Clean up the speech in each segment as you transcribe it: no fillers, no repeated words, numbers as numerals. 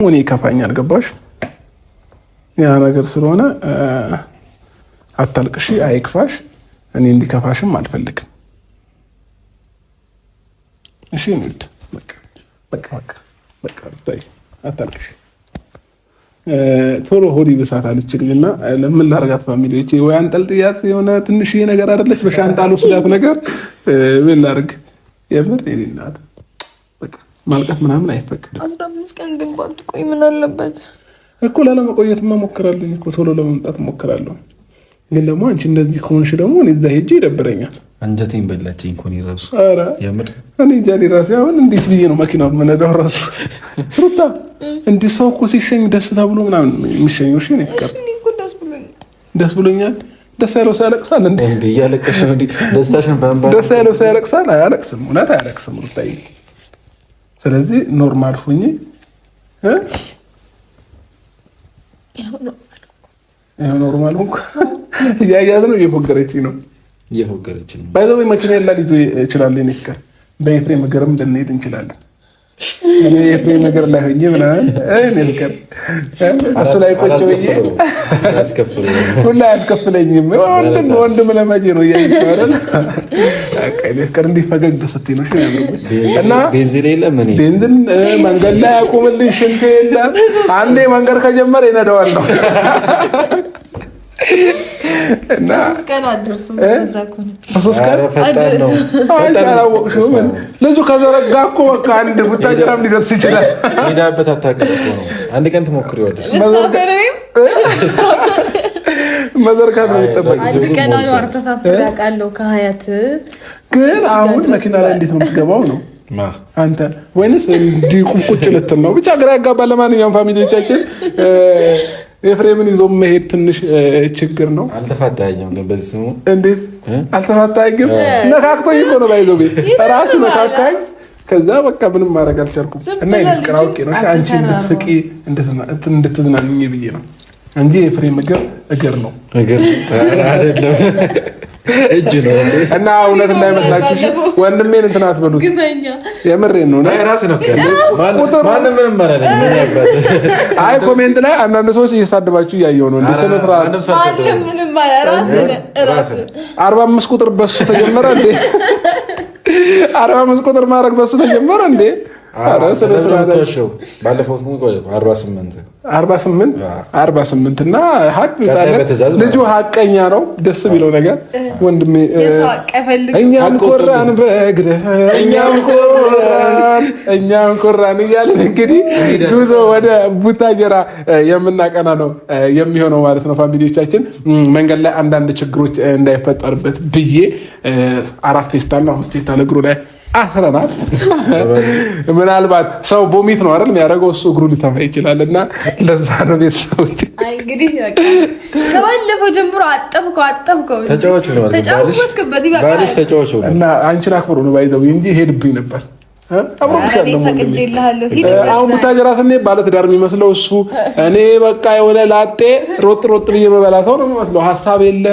እኔ ይከፋኛል። ገባሽ? ያ ነገር ስለሆነ አታልቅሺ፣ አይክፋሽ። እኔ እንዲከፋሽም አልፈልግም። እሺ ንድ በቃ በቃ በቃ በቃ አታልቅሽ። ቶሎ ሆዲ ብሳት አለችልኝ እና ለምን ላርጋት family ዎቼ፣ ወይ አንጠልጥያት የሆነ ትንሽዬ ነገር አይደለች በሻንጣ ልወስዳት ነገር ምን ላርግ? የምር የእኔ እናት በቃ ማልቀስ ምናምን አይፈቀድም። 15 ቀን ግን ባትቆይ ምን አለበት? እኮ ላለመቆየትማ እሞክራለሁ እኮ ቶሎ ለመምጣት እሞክራለሁ። ግን ደግሞ አንቺ እንደዚህ ከሆንሽ ደግሞ እኔ እዛ ሄጄ ይደብረኛል። አንጀቴን በላችኝ እኮ እኔ እራሱ ኧረ የምር እኔ እንጃ እኔ ራሴ አሁን እንዴት ብዬ ነው መኪናውን የምነዳው ራሱ። ሩታ እንዲህ ሰው እኮ ሲሸኝ ደስ ተብሎ ምናምን የሚሸኘው። እሺ እኔ ፍቅር እኔ እኮ ደስ ብሎኛል። ደስ ብሎኛል። ደስ ያለው ሰው ያለቅሳል እንዴ? እንዴ እያለቀሽ ነው እንዴ? ደስታሽን በእንባ ደስ ያለው ሰው ያለቅሳል? አያለቅስም። እውነት አያለቅስም ሩታዬ። ስለዚህ normal ሁኚ እ ይኸው normal ሆንኩ። እያያዝ ነው፣ እየፎገረችኝ ነው። እየፎገረች ነው። By the way መኪና የላ ሊይዞ ይችላል። የእኔ ፍቅር በኤፍሬም እግርም ልንሄድ እንችላለን። እኔ የኤፍሬም እግር ላይ ሆኜ ምናምን እኔ ፍቅር እሱ ላይ ቁጭ ብዬ አላስከፍለውም። ሁላ አያስከፍለኝም። ወንድም ወንድም ለመቼ ነው እያየሁ አይደል? በቃ የእኔ ፍቅር እንዲህ ፈገግ ስትይ ነው እሺ የሚያምርብኝ። እና ቤንዚን የለም ምን ቤንዚን መንገድ ላይ ያቁምልኝ፣ ሽንት የለም። አንዴ መንገድ ከጀመረ ይነዳዋል ነው እና 3 ቀን አትደርሱም። በዛ ከሆነ በ3 ቀን ኧረ ፈጣን ነው። አንቺ አላወቅሽውም። ልጁ ከዘረጋ እኮ በቃ አንድ ቡታጀራም ሊደርስ ይችላል። ሄዳበት አታውቅም እኮ ነው። አንድ ቀን ትሞክሪዋለሽ። ልሳፈር እኔም መዘርጋት ነው የሚጠበቅ። አንድ ቀን አንዋር ተሳፍሬ አውቃለሁ ከሀያት። ግን አሁን መኪና ላይ እንዴት ነው የምትገባው ነው ማ አንተ ወይንስ እንዲህ ቁጭ ልትል ነው? ብቻ ግራ ያጋባል። ለማንኛውም family ዎቻችን ኤፍሬምን ይዞ መሄድ ትንሽ ችግር ነው። አልተፋታኝም ግን በዚህ ስሙ እንዴት አልተፋታኝም? ነካክቶኝ እኮ ነው ባይዘው ቤት ራሱ ነካካኝ። ከዛ በቃ ምንም ማድረግ አልቻልኩም። እና የእኔ ፍቅር አውቄ ነው እሺ፣ አንቺ እንድትስቂ እንድትዝናኝ ብዬ ነው እንጂ የኤፍሬም እግር እግር ነው እግር አይደለም እጅ ነው። እና እውነት እንዳይመስላችሁ እሺ፣ ወንድሜን እንትን አትበሉት። ግፈኛ የምሬን ነው። ራስህ ነው ማንም ምንም አላለኝም። ምን ያባል አይ comment ላይ አንዳንድ ሰዎች እየሳደባችሁ እያየሁ ነው። እንደ ስነ ስርዓት ማንም ሰው አልሰደበኝም። ማንም ምንም አለ ራስህ ነህ ራስህ። 45 ቁጥር በሱ ተጀመረ እንዴ? 45 ቁጥር ማድረግ በሱ ተጀመረ እንዴ? ኧረ ስነ ስርዓት። ባለፈው ስሙ 48 48 48 እና ሀቅ ቀጣይ በትእዛዝ ልጁ ሀቀኛ ነው። ደስ የሚለው ነገር ወንድሜ የሰው ሀቅ አይፈልግም። እኛም ኮራን በእግርህ እኛም ኮራን እኛም ኮራን እያለን እንግዲህ ጉዞ ወደ ቡታጀራ የምናቀና ነው የሚሆነው ማለት ነው። family ዎቻችን መንገድ ላይ አንዳንድ ችግሮች እንዳይፈጠርበት ብዬ 4 ፌስታል ነው 5 ፌስታል እግሩ ላይ አስረናል። ምናልባት ሰው vomit ነው አይደል የሚያደርገው፣ እሱ እግሩ ሊተፋ ይችላል እና ለዛ ነው ቤተሰቦች። አይ እንግዲህ በቃ ከባለፈው ጀምሮ አጠብከው አጠብከው ተጫዋቹ ነው አይደል? ተጫወትክበት። ይበቃል። ባልሽ ተጫዋቹ ነው። እና አንቺን አክብሮ ነው ባይዘው እንጂ ሄድብኝ ነበር። አብሮብሻለሁ እኔ ፈቅጄልሃለሁ። ሂድ። አሁን ቡታጀራ ስንሄድ ባለትዳር የሚመስለው እሱ፣ እኔ በቃ የሆነ ላጤ ሮጥ ሮጥ ብዬ መበላ ሰው ነው የሚመስለው። ሀሳብ የለ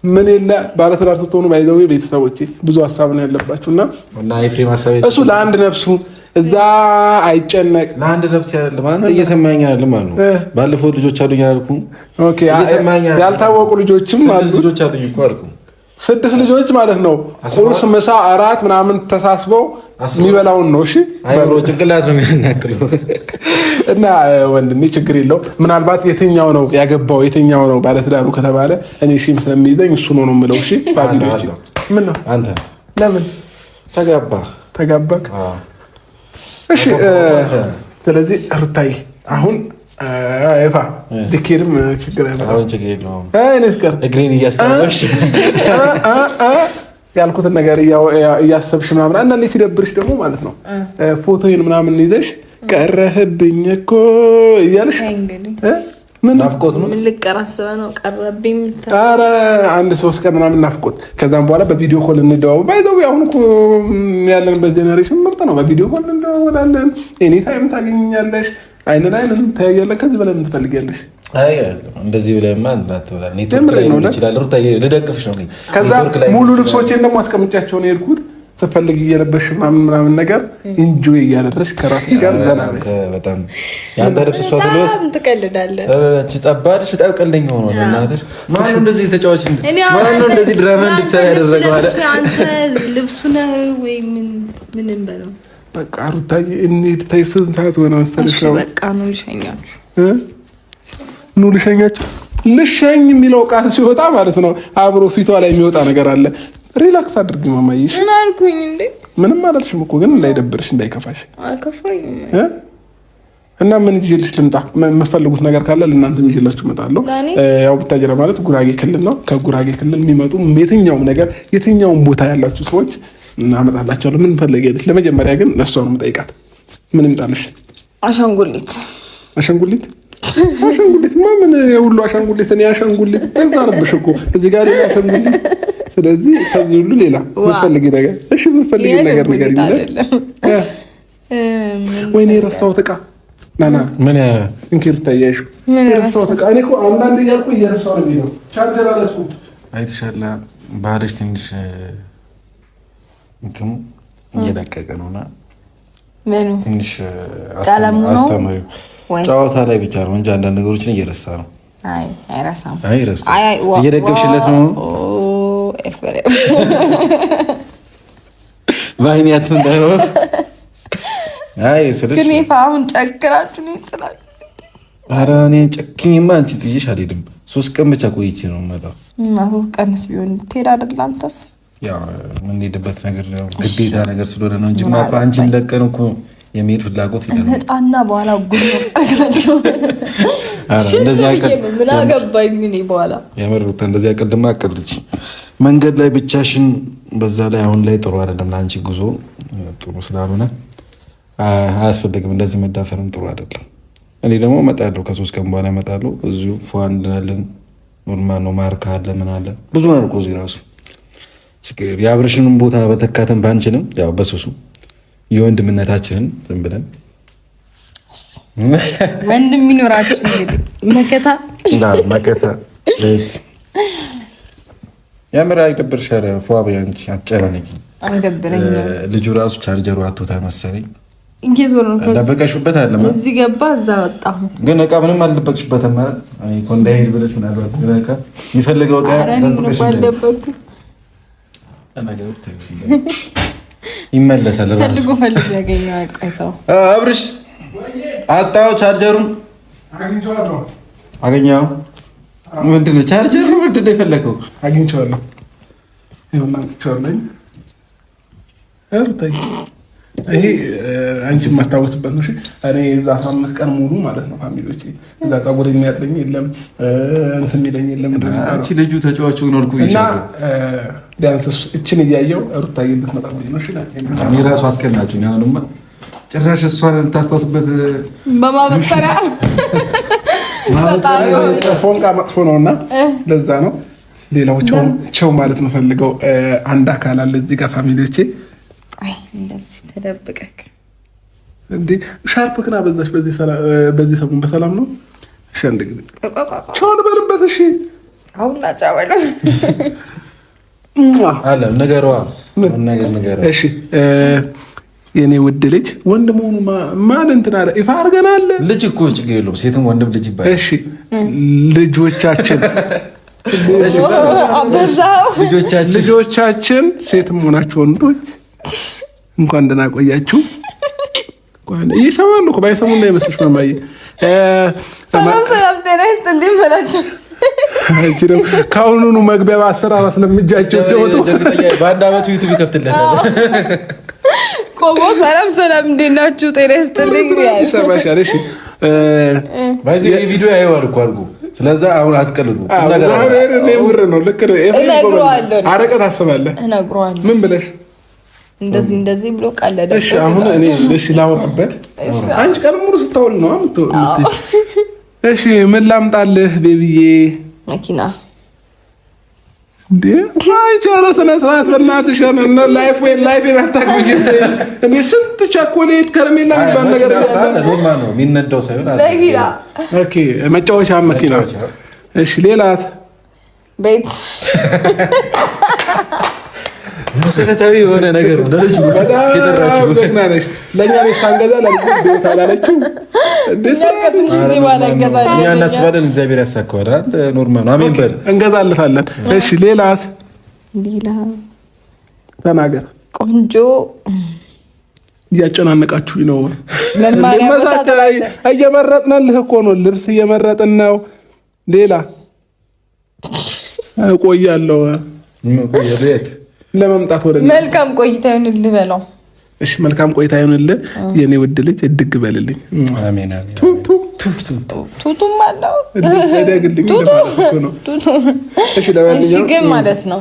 ምን የለ። ባለትዳር ስትሆኑ ባይዘው ቤተሰቦቼ ብዙ ሀሳብ ነው ያለባችሁ እና እና ኤፍሬም ሀሳብ እሱ ለአንድ ነፍሱ እዛ አይጨነቅ። ለአንድ ነፍስ አይደለም። አንተ እየሰማኸኝ አይደለም ማለት ነው። ባለፈው ልጆች አሉኝ አላልኩም? Okay፣ እየሰማኸኝ አይደለም? ያልታወቁ ልጆችም አሉ። 6 ልጆች አሉኝ እኮ አልኩም። 6 ልጆች ማለት ነው። ቁርስ፣ ምሳ፣ እራት ምናምን ተሳስበው የሚበላውን ነው። እሺ አይምሮ ጭንቅላት ነው የሚያናቅለው። እና ወንድሜ ችግር የለው። ምናልባት የትኛው ነው ያገባው የትኛው ነው ባለትዳሩ ከተባለ እኔ shame ስለሚይዘኝ እሱ ነው ነው የምለው። እሺ family ዎች ምን ነው አንተ ለምን ተጋባ ተጋባክ? እሺ ስለዚህ ሩታዬ አሁን ይፋ ልኬድም ችግር አይመጣም። አሁን ችግር የለውም። እኔ ፍቅር እግሬን እያስታወሽ ያልኩትን ነገር እያሰብሽ ምናምን አንዳንዴ ሲደብርሽ ደግሞ ማለት ነው ፎቶዬን ምናምን ይዘሽ ቀረህብኝ እኮ እያልሽ ምን ናፍቆት ነው። ምን ልቀር አስበህ ነው? ቀረብኝ። ኧረ አንድ 3 ቀን ምናምን ናፍቆት። ከዛም በኋላ በ video call እንደዋወል። By the way አሁን እኮ ያለንበት generation ምርጥ ነው። በ video call እንደዋወላለን። Any time ታገኛለሽ። አይን ላይ እንተያያለን። ከዚህ በላይ ምን ትፈልጊያለሽ? አይ እንደዚህ ብለህማ እንትን አትበላ። ኔትወርክ ላይ ነው ይችላል። ሩታ ልደግፍሽ ነው። ከዛ ሙሉ ልብሶቼን ደግሞ አስቀምጫቸው ነው የሄድኩት። ስትፈልግ እየለበስሽ ምናምን ምናምን ነገር enjoy እያደረግሽ ከራስሽ ጋር ዘና በይ። በጣም የአንተ ልብስ እሷ ትልበስ። በጣም ትቀልዳለህ። ጠባድሽ በጣም ቀልደኛ ሆኗል። እናትሽ ማነው እንደዚህ ተጫዋች ማነው እንደዚህ ድራማ እንድትሰራ ያደረገው? አለ አንተ ልብሱ ነህ ወይ ምን ምንም በለው። በቃ ሩታዬ እንሂድ። ተይ ስንት ሰዓት ሆነ መሰለሽ? ነው በቃ ነው ልሸኛችሁ። ኑ ልሸኛችሁ። ልሸኝ የሚለው ቃል ሲወጣ ማለት ነው አብሮ ፊቷ ላይ የሚወጣ ነገር አለ። Relax አድርጊ ማማዬ። ምን አልኩኝ እንዴ? ምንም አላልሽም እኮ ግን እንዳይደብርሽ እንዳይከፋሽ። አልከፋኝም። እና ምን ይዤልሽ ልምጣ? የምትፈልጉት ነገር ካለ ለእናንተም ይዤላችሁ እመጣለሁ። ያው ቡታጅራ ማለት ጉራጌ ክልል ነው። ከጉራጌ ክልል የሚመጡ የትኛውም ነገር የትኛውም ቦታ ያላችሁ ሰዎች እናመጣላችኋለሁ። ምን ፈልጊያለሽ? ለመጀመሪያ ግን ለእሷ ነው የምጠይቃት። ምን ይምጣልሽ? አሻንጉሊት። አሻንጉሊት? አሻንጉሊት ምን የሁሉ አሻንጉሊት? እኔ አሻንጉሊት እዛ ረብሽ እኮ እዚህ ጋር ሌላ አሻንጉሊት። ስለዚህ ከዚህ ሁሉ ሌላ የምትፈልጊ ነገር? እሺ የምትፈልጊ ነገር ንገሪኝ። ወይኔ የረሳሁት ዕቃ ናና ምን እንኪ ልታያይሽ የረሳሁት ዕቃ። እኔ እኮ አንዳንድ እያልኩ እየረሳሁ ነው የሚለው። ቻርጀር አልያዝኩም። አይተሻላ ባህልሽ ትንሽ እንትኑ እየለቀቀ ነውና ትንሽ አስተምሪው። ጨዋታ ላይ ብቻ ነው እንጂ አንዳንድ ነገሮችን እየረሳ ነው። አይ አይረሳም። አይ ረስቶ እየደገምሽለት ነው። በአይኔ አትምጣ ነው። አይ ስልሽ ግን ይፋ አሁን ጨክራችሁ ነው ይጥላል። ኧረ እኔ ጨክኜማ አንቺን ጥዬሽ አልሄድም። 3 ቀን ብቻ ቆይቼ ነው የምመጣው። እና 3 ቀንስ ቢሆን ትሄድ አይደል? አንተስ ያው የምንሄድበት ነገር ግዴታ ነገር ስለሆነ ነው እንጂ እኮ አንቺን ለቀን እኮ የሚሄድ ፍላጎት የለንም። እመጣና በኋላ ጉድ ነው። እንደዚህ ምን አገባኝ እኔ በኋላ የምር እንደዚህ አቀልድማ አቀልድች መንገድ ላይ ብቻሽን፣ በዛ ላይ አሁን ላይ ጥሩ አይደለም ለአንቺ ጉዞ ጥሩ ስላልሆነ አያስፈልግም። እንደዚህ መዳፈርም ጥሩ አይደለም። እኔ ደግሞ እመጣለሁ፣ ከ3 ቀን በኋላ እመጣለሁ። እዚሁ ፏ እንላለን። Normal ነው። ማርካ አለ ምን አለ ብዙ ነው እኮ እዚህ ራሱ ችግር የአብረሽንም ቦታ በተካተን ባንችልም ያው በሱሱ የወንድምነታችንን ዝም ብለን ወንድም ይኖራችሁ እንግዲህ መከታ መከታ የምር አይደብርሽ? ኧረ ፏ በይ አንቺ አትጨናነቂ። አይደብረኝም። ልጁ ራሱ ቻርጀሩ አቶታ መሰለኝ። እየዞረ ነው። ደበቀሽበት አለ እዚህ ገባ እዛ ወጣ። ግን እቃ ምንም አልደበቅሽበትም ማለት እኔ እኮ እንዳይሄድ ብለሽ ምናልባት እቃ የሚፈልገው እቃ ደብቀሽ ይመለሳል። ፈልጎ ፈልጎ ያገኘዋል። ቆይተው አብርሽ አጣው ቻርጀሩን አገኘኸው? ምንድን ነው ቻርጀሩ? ምንድን ነው የፈለገው? አግኝቼዋለሁ። ይኸውና አምጥቼዋለሁ። ይሄ አንቺ የማታወስበት ነው። እኔ እዛ 15 ቀን ሙሉ ማለት ነው family ዎቼ እዛ ፀጉር የሚያጥለኝ የለም እንትን የሚለኝ የለም። አንቺ ልጁ ተጫዋች ሆኖ አልኩ እና ቢያንስ እችን እያየሁ ሩታዬ እንድትመጣብኝ ነው። እኔ እራሱ አስቀናችሁኝ። አሁንማ ጭራሽ እሷን የምታስታውስበት በማበጠሪያ ፎንቃ መጥፎ ነው እና ለዛ ነው። ሌላው ቸው ማለት የምፈልገው አንድ አካል አለ እዚህ ጋር family ዎቼ። እንደዚህ ተደብቀክ እንዴ ሻርፕ ክና በዛሽ በዚህ ሰሞን በሰላም ነው? እሺ አንድ ጊዜ ቸው ልበልበት። እሺ አሁን ላጫወለ አለ ነገሯ ነገር ነገር እሺ የኔ ውድ ልጅ ወንድ መሆኑ ማን እንትን አለ ይፋ አድርገናል። ልጅ እኮ ችግር የለውም ሴትም ወንድም ልጅ ይባላል። እሺ ልጆቻችን ልጆቻችን ሴትም ሆናችሁ ወንዶች እንኳን ደህና ቆያችሁ። ይሰማሉ እኮ ባይሰሙ እንዳይመስልሽ ማማዬ። ሰላም ሰላም፣ ጤና ይስጥልኝ በላቸው። ከአሁኑኑ መግቢያ በአሰራር አስለምጃቸው ሲወጡ በአንድ አመቱ ዩቲዩብ ይከፍትለታል። ቆሞ ሰላም ሰላም፣ እንዴት ናችሁ? ጤና ይስጥልኝ ይሰማሻል። እሺ ባይዚ ቪዲዮ ያየዋል እኮ አድርጎ። ስለዛ አሁን አትቀልዱ። ብር ነው ልክ ነው። አረቀ ታስባለህ። እነግረዋለሁ። ምን ብለሽ እንደዚህ እንደዚህ ብሎ ቀለደ። እሺ አሁን እኔ እሺ ላውራበት። አንቺ ቀን ሙሉ ስታውል ነው የምትውል። እሺ ምን ላምጣልህ ቤቢዬ? መኪና እንዴ አንቺ ኧረ ስነ ስርዓት በእናትሽ። እና life ወይ life አታውቅም። እኔ ስንት ቸኮሌት ከረሜላ የሚባል ነገር Normal ነው የሚነዳው ሳይሆን መኪና። Okay መጫወቻ መኪና። እሺ ሌላስ? ቤት መሰረታዊ የሆነ ነገር ነው ለልጁ በጣም ጀግና ነሽ። ለእኛ ቤት ሳንገዛ ለልጁ ቤት አላለችው። እኛ ከትንሽ ጊዜ በኋላ እንገዛለን። እኛ እናስባለን፣ እግዚአብሔር ያሳካዋል። አንተ normal ነው። አሜን በል። እንገዛለታለን። እሺ ሌላስ ሌላ ተናገር። ቆንጆ እያጨናነቃችሁ ነው። መማሪያ ቦታ መሳት እየመረጥንልህ እኮ ነው። ልብስ እየመረጥን ነው። ሌላ እቆያለሁ የት ለመምጣት ወደ መልካም ቆይታ ይሁንልህ በለው። እሺ መልካም ቆይታ ይሁንልህ የኔ ውድ ልጅ፣ እድግ በልልኝ። አሜን አሜን። ቱ ቱ ቱቱም አለው እደግልኝ እንደማለት እኮ ነው። ቱቱ። እሺ እሺ ለማንኛውም ግን ማለት ነው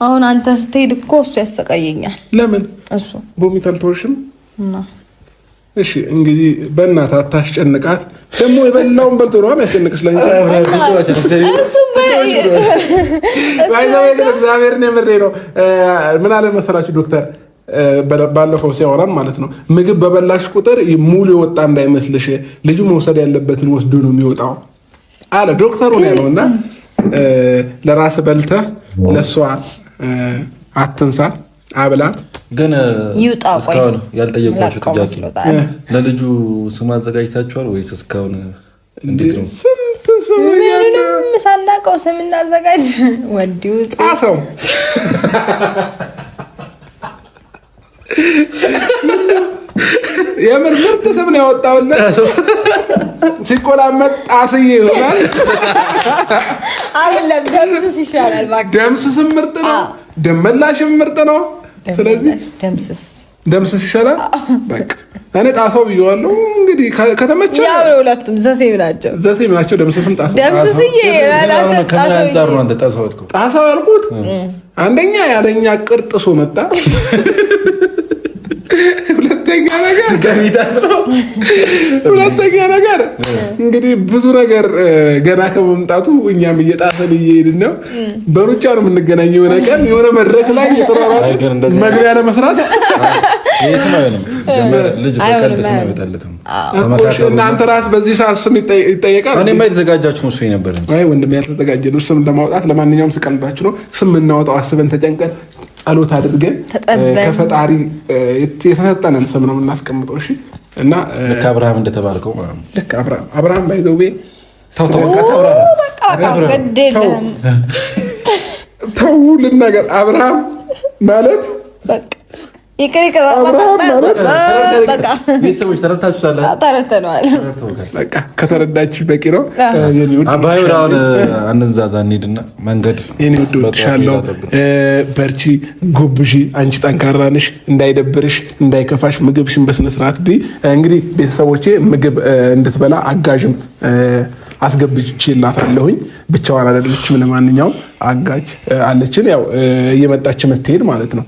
አሁን አንተ ስትሄድ እኮ እሱ ያሰቃየኛል። ለምን እሱ ቦሚት አልተወሽም? እና እሺ እንግዲህ በእናትህ አታስጨንቃት። ደግሞ የበላውን በልቶ ነው የሚያስጨንቅሽ። ለእንጂ እሱ ባይዘው ግን እግዚአብሔርን የምሬ ነው። ምን አለ መሰላችሁ ዶክተር ባለፈው ሲያወራን ማለት ነው ምግብ በበላሽ ቁጥር ሙሉ የወጣ እንዳይመስልሽ ልጁ መውሰድ ያለበትን ወስዶ ነው የሚወጣው አለ ዶክተሩ ነው ያለው። እና ለራስ በልተህ ለእሷ አትንሳት፣ አብላት። ግን ይውጣ። ቆይ እስካሁን ያልጠየኳችሁ ላቀው ጥያቄ መስሎታል። ለልጁ ስም አዘጋጅታችኋል ወይስ እስካሁን እንዴት ነው? ስንት ስም እያለ ምንም ሳናውቀው ስም እናዘጋጅ ወዲሁ ጣሰው የምር ምርጥ ስም ነው ያወጣሁለት። ሲቆላመጥ ጣስዬ ይሆናል። አይደለም ደምስስ ይሻላል። እባክህ ደምስስም ምርጥ ነው፣ ደመላሽም ምርጥ ነው። ስለዚህ ደምስስ ደምስስ ይሻላል። በቃ እኔ ጣሰው ብዬዋለሁ። እንግዲህ ከተመቸ ያው ሁለቱም the same ናቸው። the same ናቸው። ደምስስም ጣሰው ደምስስዬ አሁን ከምን አንጻር ነው አንተ ጣሰው ያልከው? ጣሰው ያልኩት አንደኛ ያለኛ ቅርጥሶ መጣ። ሁለተኛ ነገር ሁለተኛ ነገር እንግዲህ ብዙ ነገር ገና ከመምጣቱ እኛም እየጣሰን እየሄድን ነው። በሩጫ ነው የምንገናኘው። የሆነ ቀን የሆነ መድረክ ላይ አይ የተሯሯጥን ግን እንደዚህ መግቢያ ለመስራት ይሄ ስም አይሆንም። ሲጀመር ልጅ በቀልድ ስም አይሆንም። አይወጣለትም። እኮ እናንተ ራስ በዚህ ሰዓት ስም ይጠየቃል። እኔማ የተዘጋጃችሁ መስሎኝ ነበር እንጂ። አይ ወንድም ያልተዘጋጀ ነው ስም ለማውጣት። ለማንኛውም ስቀልዳችሁ ነው። ስም የምናወጣው አስበን ተጨንቀን ጸሎት አድርገን ተጠበን። ከፈጣሪ የተሰጠንን ስም ነው የምናስቀምጠው። እሺ እና ልክ አብርሃም እንደተባልከው ማለት ነው። ልክ አብርሃም አብርሃም by the way ተው ተው፣ በቃ ተው፣ በቃ በቃ ግድ የለህም። ተው ልናገር። አብርሃም ማለት በቃ ይቅር ይቅር። አብርሃም ማለት በቃ ቤተሰቦች ተረድታችሁታል? ተረድተነዋል። ተረድተውታል። በቃ ከተረዳችሁ በቂ ነው። አዎ። የኔ ውድ አባይ ወደ አሁን አንንዛዛ እንሂድና መንገድ የኔ ውድ እወድሻለሁ። በርቺ፣ ጎብዢ። አንቺ ጠንካራ ነሽ። እንዳይደብርሽ፣ እንዳይከፋሽ ምግብሽን በስነ ስርዓት ብይ። እንግዲህ ቤተሰቦቼ ምግብ እንድትበላ አጋዥም አስገብቼላታለሁኝ። ብቻዋን አይደለችም። ለማንኛውም አጋዥ አለችን። ያው እየመጣች የምትሄድ ማለት ነው።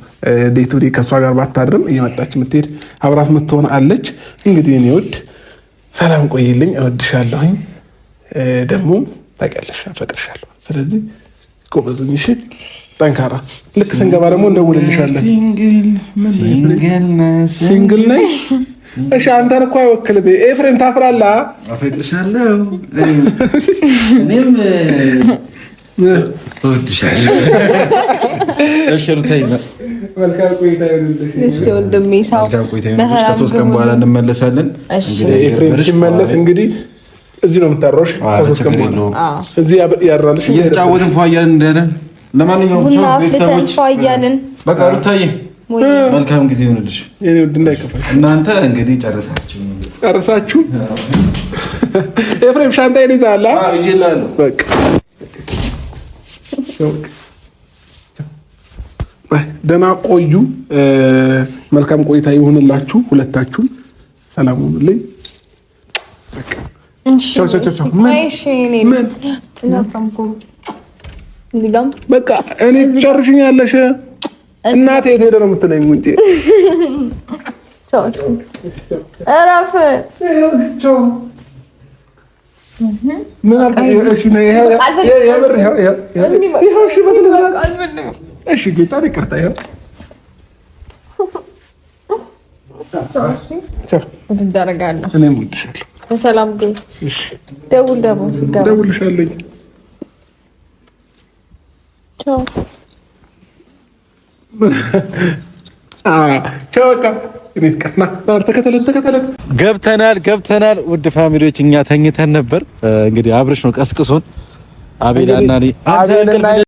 day to day ከእሷ ጋር ባታድርም እየመጣች የምትሄድ አብራት የምትሆን አለች። እንግዲህ የኔ ውድ ሰላም ቆይልኝ። እወድሻለሁኝ። ደግሞ ታውቂያለሽ፣ አፈቅርሻለሁ። ስለዚህ ጎበዙኝ፣ እሺ፣ ጠንካራ። ልክ ስንገባ ደግሞ እንደውልልሻለን። single ነኝ። እሺ፣ አንተን እኮ አይወክልም። ኤፍሬም ታፍራለህ። አፈቅርሻለሁ እኔም እወድሻለሁ። እሺ ሩታዬ፣ መልካም ቆይታ ይሁንልሽ። እሺ ወንድሜ ሰው መልካም ቆይታ ይሁንልሽ። በሰላም ከሶስት ቀን ግቡልኝ። በኋላ እንመለሳለን። እሺ። እንግዲህ ኤፍሬም ሲመለስ እንግዲህ እዚህ ነው የምታድረው። እሺ፣ ኧረ ከሶስት ቀን ችግር በኋላ የለውም። እዚህ ያድራልሽ። እየተጫወትን ፏ እያልን እንዳለን። ለማንኛውም ቡና ቻው አፍልተን ቤተሰቦች፣ ፏ እያልን። በቃ ሩታዬ ወይ መልካም ጊዜ ይሁንልሽ። የኔ ውድ እንዳይከፋሽ። እናንተ እንግዲህ ጨርሳችሁ ጨርሳችሁ ኤፍሬም ሻንጣዬን ይዘሃል? አ? ይዤልሃለሁ። በቃ ደህና ቆዩ። መልካም ቆይታ ይሁንላችሁ። ሁለታችሁም ሰላም ሁኑልኝ። እሺ ቻው ቻው ቻው። ምን? እሺ እኔ ምን? እዚህ ጋርም በቃ እኔ ጨርሽኛለሽ። እናቴ የት ሄደ ነው የምትለኝ? ጉንጬ ቻው እረፍ። ምን አልክ? እሺ ነው ይሄ የምር ይሄው ይሄው ይሄው። እሺ በስነ ስርዓት አልፈልግም። እሺ ጌታ ይቅርታ። ይሄው ቻው። ትደረጋለህ። እኔም እወድሻለሁ። በሰላም ግቡ። እሺ ደውል ደግሞ ስገባ። እደውልልሻለሁ። ቻው። ቻው በቃ ተከተለን ተከተለን። ገብተናል ገብተናል። ውድ family ዎች እኛ ተኝተን ነበር። እንግዲህ አብርሽ ነው ቀስቅሶን። አቤላ እና እኔ አንተ እንቅልፍ